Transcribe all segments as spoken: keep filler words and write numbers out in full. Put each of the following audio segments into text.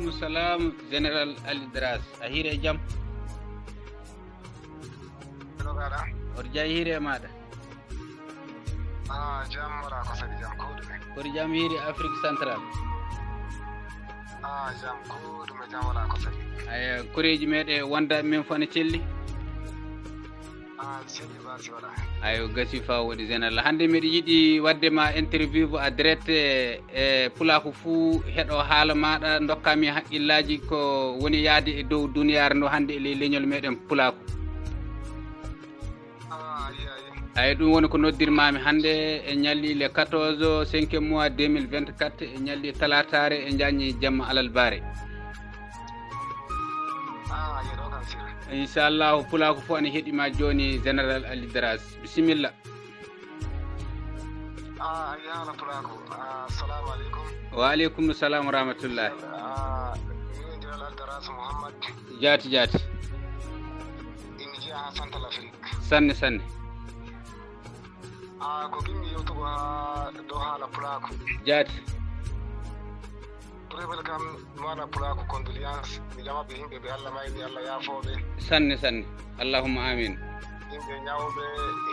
Salam, Général Ali Dras. A hiiri e jam? Oto jam hiiri e maaɗa? Ah, jam wala ko saɗi jam ko ɗume? Koto jam hiiri Afrique Central? Ah, jam ko ɗume jam wala ko saɗi. Aya, koreeji meɗen wonda men fof ne celli? Ah, celli basi wala. Ayo, gasi fa woɗi Général. Hannde miɗo yiɗi waɗde ma interview à direct e, e pulaaku fuu heɗo haala maaɗa, ndokka mi haqqillaaji ko woni yaade e dow duniyaaru ndu hannde e ley leñol meɗen pulaaku. Ah, ayi, ayi. Ayi, ɗum woni ko noddirmaami hannde e ñalli le quatorze cinquième mois deux mille vingt-quatre, e ñalli talaataare e njaññi jamma alalbaare. Ah, ayi, ɗo kam sir. Inchallahu, pulaaku fof ana heɗima jooni, Général Ali Dras. Bisimilla. Ah, ayi, haala pulaaku. Ah, assalamu aleykum. Wa aleykum salam wa rahmatullah. Ah, min Général Aldaras Mouhammad. Jaati, jaati. Ina jeyaa haa Central Afrique. Sanne, sanne. Ah, ko gimmi yewtugo haa dow haala pulaaku. Jaati. Premier kam, mi waɗa pulaaku condoléance, mi ƴama ɓe yimɓe ɓe Allah mayni, Allah yaafoo ɓe. Sanne, sanne. Allahumma amin. Yimɓe ñawɓe,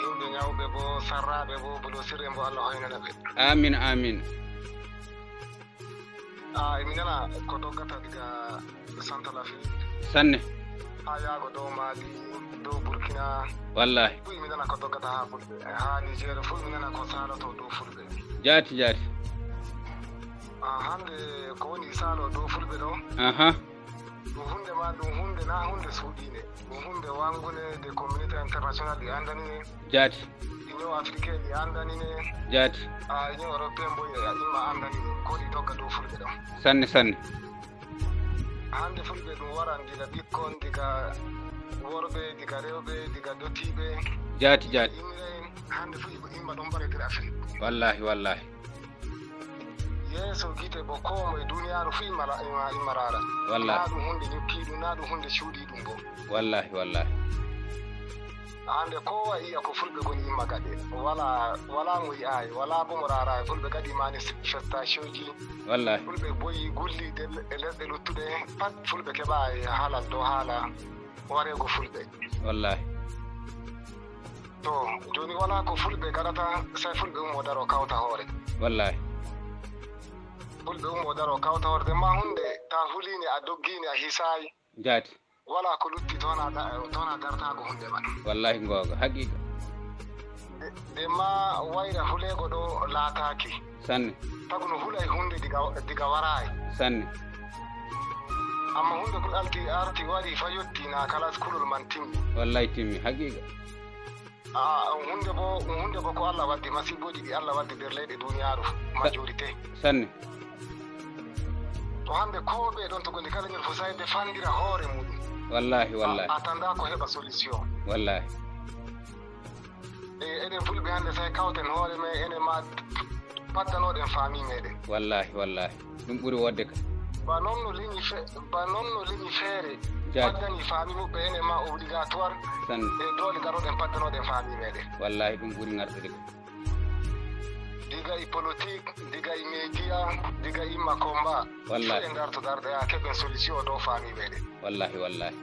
yimɓe ñawɓe bo, sarraaɓe bo, blessure en bo, Allah hoynana ɓe. Amin, amin. Ah, emi nana ko doggata diga Central Afrique. Sanne. Haa yaago dow Mali, dow Burkina. Wallahi. Fuu emi nana ko doggata haa Fulɓe, haa Niger, fuu emi nana ko saaloto dow Fulɓe. Jaati, jaati. Ah, hannde ko woni saalo dow Fulɓe ɗo? Aha. Ɗum huunde ma, ɗum huunde na huunde suuɗiinde. Ɗum huunde waŋngunde nde communauté international ɗi anndani ne. Jaati. Union africaine ɗi anndani ne. Jaati. Ah, Union européenne bo e imma anndani ne. Ko ɗi dogga dow Fulɓe ɗo. Sanne, sanne. Hannde Fulɓe ɗum waran diga ɓikkon, diga worɓe, diga rewɓe, diga dottiiɓe. Jaati, jaati. Imre en, hannde fuu ko imma ɗon mbaɗodir Afrik. Wallahi, wallahi. Yeeso gite bo koo moye duniyaaru fuu imma ra-, imma, imma raara. Wallahi. Naa ɗum huunde nyukkiiɗum, naa ɗum huunde cuuɗiiɗum bo. Wallahi, wallahi. Hannde koo wa iya ko Fulɓe ngoni imma gaɗe. Walaa, walaa mo yi'aay, walaa bo mo raaraay. Fulɓe ngaɗi manifestationji. Wallahi. Fulɓe boyi gulli de-, e lesɗe luttuɗe. Pat Fulɓe keɓaay haalal dow haala wareego Fulɓe. Wallahi. To, jooni walaa ko Fulɓe ngaɗata, sey Fulɓe ummo daro kawta hoore. Wallahi. Fulɓe ummo daro kawta hoore, de ma huunde, ta huliini, a doggiini, a hisaay. Jaati. Walaa ko lutti, toon a da-, toon a dartaago huunde man. Wallahi, googa, haqiiqa. De, de ma wayra huleego ɗo laataaki. Sanne. Tagu no hulay huunde diga, diga waraay. Sanne. Amma huunde ko alti, arti, wari, fa yotti, na kalas kulol man timmi. Wallahi timmi, haqiiqa. Ah, huunde bo, huunde bo ko Allah waddi, masiibooji ɗi Allah waddi nder leyɗe duniyaaru, majorité. Sanne. To hannde ko ɓe ɗon to ngoni kala ñol fof, sey ɓe fandira hoore muɗum. Wallahi, wallahi. A, a tanda ko heɓa solution. Wallahi. E, eɗen Fulɓe hannde, sey kawten hoore men, enen ma paddanoɗen famille meɗen. Wallahi, wallahi. Ɗum ɓuri wodde ka. Ba noon no leñi fe-, ba noon no leñi feere. Jaati. Paddani famille muɓɓe, enen ma obligatoire. Sanne. E doole daroɗen paddanoɗen famille meɗen. Wallahi, ɗum ɓuri ngarɗude ka. Diga e politique, diga e média, diga imma combat. Wallahi. Fof en darto darɗe haa keɓen solution dow famille meɗen. Wallahi, wallahi.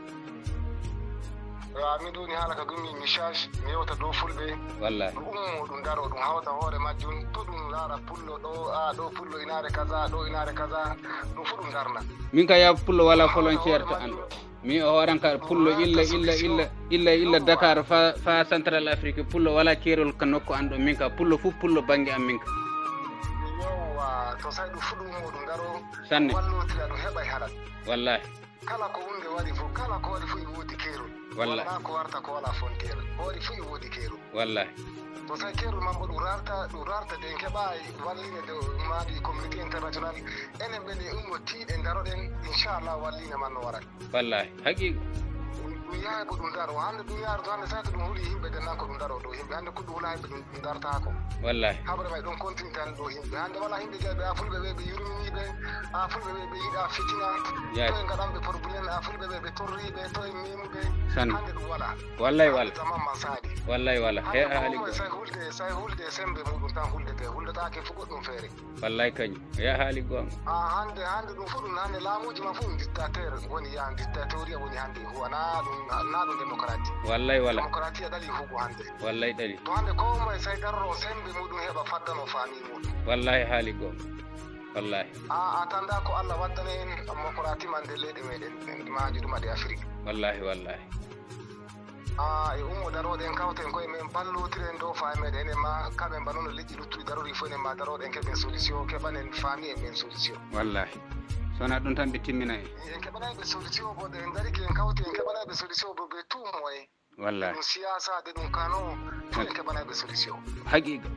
Wa, miɗo woni haala ka gummi mi charge, mi yewta dow Fulɓe. Wallahi. Ɗum ummo, ɗum daro, ɗum hawta hoore majjum, to ɗum laara pullo ɗo, a ɗo pullo inaare kaza, ɗo inaare kaza, ɗum fof ɗum darna. Min ka ya pullo wala volontaire to an ɗo. Mi o hooran ka pullo illa, illa, illa, illa, illa Dakar fa, fa Central Afrique. Pullo wala keerol ka nokku an ɗo. Min ka pullo fof pullo bannge am min ka. Yowwa, to sey ɗum fof ɗum ummo, ɗum daro. Sanne. Wallotira ɗum heɓa e halal. Wallahi. Kala ko huunde waɗi fof, kala ko waɗi fof e woodi keerol. Wallahi. Wala ko warta ko wala fonteera. Ko waɗi fof e woodi keerol. Wallahi. To sey keerol man bo ɗum rarta, ɗum rarta de en keɓaay walline de maadi communauté international. Enen ɓe ɗe ummo tiiɗe daroɗen, inchallah walline man no waran. Wallahi. Haqiiqa. Ɗum, Yahay ko ɗum daro hannde, ɗum yaaru to hannde, sato ɗum huli yimɓe dennan ko ɗum daro ɗo yimɓe hannde, ko ɗum hula yimɓe ɗum dartako. Wallahi. Habre may ɗon continue tan ɗo yimɓe hannde wala yimɓe jaaɓe a fulɓe ɓe ɓe yurmini ɓe, a fulɓe ɓe ɓe yiɗa fitina. Toye gaɗanɓe problème, a fulɓe ɓe ɓe torri ɓe, toye memuɓe. Hannde ɗum wala. Wallay wala. Zaman man saadi. Wallay wala. He a haali go. Sai hulde, sai hulde sembe muɗum tan huldete, huldetake fu goɗɗum feere. Wallay kañum. Ya haali gonga. A hannde hannde ɗum fof ɗum hannde laamuuji ma fof ɗum dictateur woni yahan dictatoria woni hannde huwana ɗum na ɗum démocratie. Wallay wala. Démocratie ɗali hugo hannde. Wallay ɗali. To hannde ko moye sai darro sembe muɗum heɓa faddano famille muɗum. Wallahi haali gonga. Wallahi. A a tanda ko Allah waddana en démocratie man nde leyɗe meɗen maaji ɗum aɗe Afrique. Wallahi wallahi. A e ummo daroɗen kawten koye men ballotiren dow faameɗe enen ma kamen ba nono leƴƴi luttuɗi darori fof enen ma daroɗen keɓen solution keɓanen faami en men solution. Wallahi. Sona ɗum tan ɓe timmina en. En keɓanayɓe solution bo ɗe en dariki en kawti en keɓanayɓe solution bo ɓe tuumo en. Wallahi. Ɗum siyasa de ɗum kano fof en keɓanayɓe solution. Haqiqa.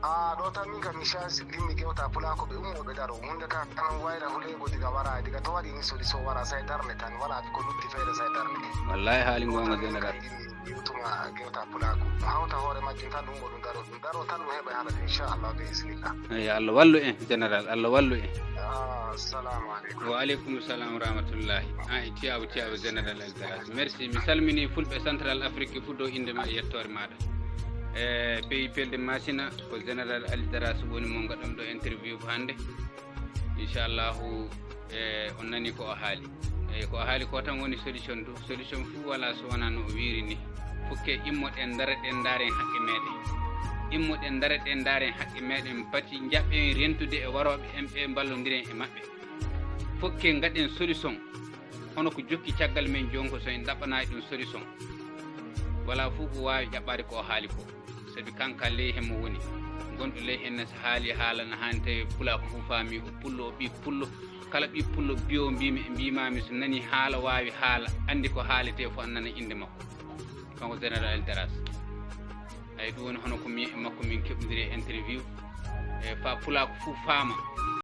A ɗo tan min kam mi charge limmi gewta pulako ɓe ummoɓe daro hunde ka tan wayra hulego diga wara diga to waɗi ni solution wara sai darne tan wala ko lutti feere sai darne. Wallahi haali gonga général. Yewtuma gewta pulako mo hawta hoore majjum tan ɗum mo ɗum daro ɗum daro tan ɗum heɓa haala inchallah be isnillah. Eyi Allah wallu en général Allah wallu en. Assalamu aleykum. Wa aleykum salam wa rahmatullahi. An e tiyabu tiyabu général aldaras merci mi salmini fulɓe central afrique fof dow inde ma e yettoore maɗa. E pays pelde masina ko général aldaras woni mo gaɗɗum ɗo interview ko hannde. Inchallahu e on nani ko o haali. Eyi ko o haali ko tan woni solution du solution fuu wala so wona no o wiiri ni. Fukke immoɗen ndareɗen ndaren haqqe meɗen. Immoɗen ndareɗen ndaren haqqe meɗen pati jaɓen rentude e waroɓe en ɓe mballodiren e maɓɓe. Fukke gaɗen solution. Hono ko jokki caggal men jonko so en ɗaɓɓanayi ɗum solution. Wala fuu ko wawi ƴaɓɓade ko o haali ko. Sabi kanka ley hemmo woni gonɗo ley henne so haali haala na hani tawi pulako fof faami o pullo o ɓi pullo. Kala ɓi pullo biyo mbimi e mbimami so nani haala wawi haala andi ko haalete fof an nana inde makko. Kanko général aldaras. Ay ɗum woni hono ko mi e makko min keɓodiri e interview. E fa pulako fof faama.